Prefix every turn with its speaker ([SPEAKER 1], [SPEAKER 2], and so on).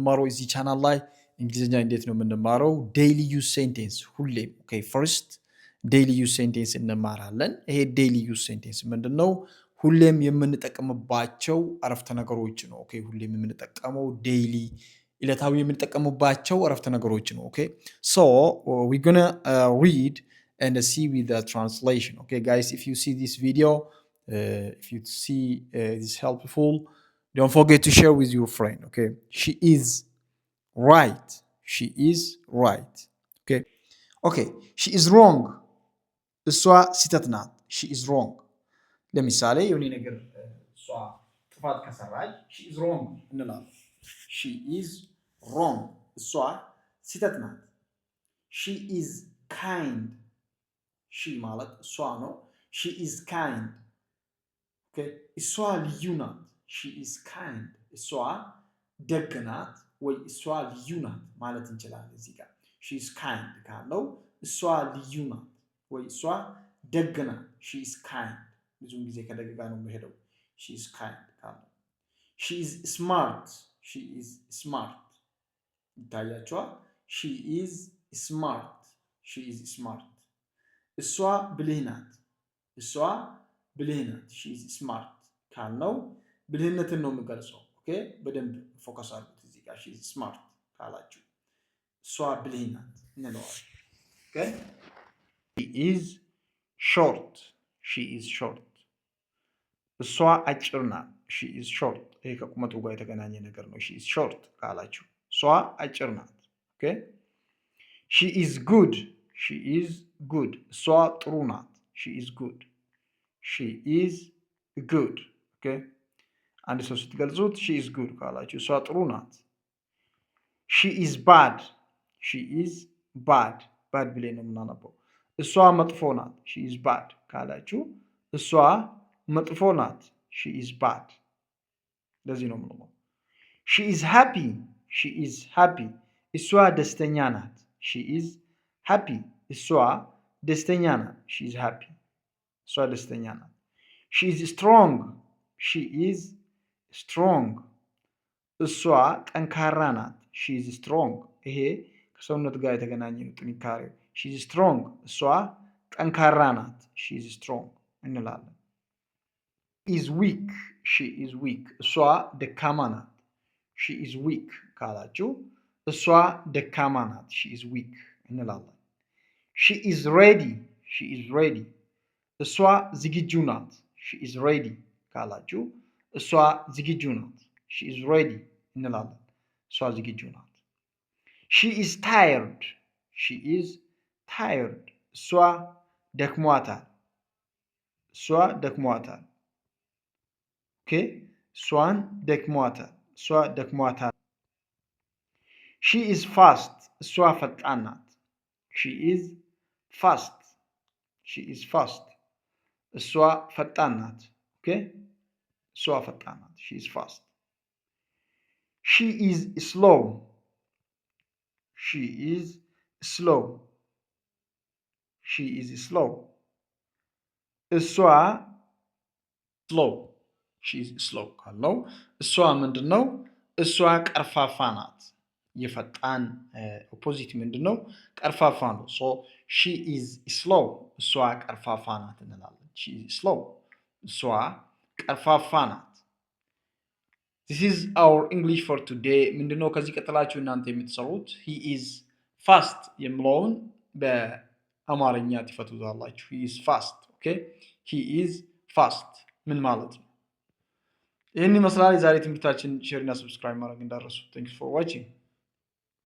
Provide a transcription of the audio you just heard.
[SPEAKER 1] የምንማረው እዚህ ቻናል ላይ? እንግሊዝኛ እንዴት ነው የምንማረው? Daily use sentence ሁሌም፣ okay፣ first daily use sentence እንማራለን። ይሄ daily use sentence ምንድን ነው? ሁሌም የምንጠቀምባቸው አረፍተ ነገሮች ነው። Okay፣ ሁሌም የምንጠቀመው daily ዕለታዊ የምንጠቀምባቸው አረፍተ ነገሮች ነው። Okay, so we gonna read and see with the translation. Okay, guys, if you see this video, if you see this helpful, don't forget to share with your friend. Okay, she is right. She is right. Okay. She is wrong. እሷ ስህተት ናት። She is wrong. ለምሳሌ የሆነ ነገር እሷ ጥፋት ከሰራች she is wrong እንላለን። She is wrong. እሷ ስህተት ናት። She is kind. She ማለት እሷ ነው። She is kind. እሷ ልዩ ናት። She is kind. እሷ ደግ ናት ወይ እሷ ልዩ ናት ማለት እንችላለን። እዚህ ጋር she is kind ካለው እሷ ልዩ ናት ወይ እሷ ደግ ናት። She is kind ብዙውን ጊዜ ከደግ ጋር ነው የሚሄደው። She is kind ካለው። She is smart. She is smart ይታያችኋል። She is smart. She is smart. እሷ ብልህ ናት። እሷ ብልህ ናት። She is smart ካልነው ብልህነትን ነው የሚገልጸው። Okay፣ በደንብ focus አድርጉት እዚህ ጋር። She is smart ካላችሁ እሷ ብልህ ናት እንለዋለን። Okay, she is short. She is short. እሷ አጭር ናት። She is short። ይሄ ከቁመቱ ጋር የተገናኘ ነገር ነው። She is short ካላችሁ እሷ አጭር ናት። Okay, she is good. She is good. እሷ ጥሩ ናት። She is good. She is good. Okay, አንድ ሰው ስትገልጹት she is good ካላችሁ እሷ ጥሩ ናት። She is bad. She is bad. Bad ብለን ነው የምናነበው። እሷ መጥፎ ናት። She is bad ካላችሁ እሷ መጥፎ ናት። She is bad እንደዚህ ነው የምንለው። She is happy. She is happy. እሷ ደስተኛ ናት። She is happy. እሷ ደስተኛ ናት። She is happy. እሷ ደስተኛ ናት። She is strong. She is strong. እሷ ጠንካራ ናት። She is strong። ይሄ ከሰውነት ጋር የተገናኘ ነው ጥንካሬው። She is strong። እሷ ጠንካራ ናት። She is strong እንላለን። Is weak. She is weak። እሷ ደካማ ናት። She is weak ካላችሁ እሷ ደካማ ናት። She is weak እንላለን። She is ready. She is ready። እሷ ዝግጁ ናት። She is ready ካላችሁ እሷ ዝግጁ ናት። She is ready እንላለን። እሷ ዝግጁ ናት። She is tired. She is tired. እሷ ደክሟታል። እሷ ደክሟታል። Okay፣ እሷን ደክሟታል። እሷ ደክሟታል። She is fast. እሷ ፈጣን ናት። She is fast. She is fast. እሷ ፈጣን ናት። Okay፣ እሷ ፈጣን ናት። She is fast. She is slow. She is slow. She is slow. እሷ slow። She is slow ካልነው እሷ ምንድን ነው? እሷ ቀርፋፋ ናት። የፈጣን opposite ምንድን ነው? ቀርፋፋ ነው። So she is slow፣ እሷ ቀርፋፋ ናት እንላለን። She is slow፣ እሷ ቀርፋፋ ናት። This is our English for today። ምንድነው ከዚህ ቀጥላችሁ እናንተ የምትሰሩት? He is fast የሚለውን በአማርኛ ትፈቱታላችሁ። He is fast። Okay, he is fast ምን ማለት ነው? ይህን ይመስላል የዛሬ ትምህርታችን። Share እና subscribe ማድረግ እንዳትረሱ። Thanks for watching.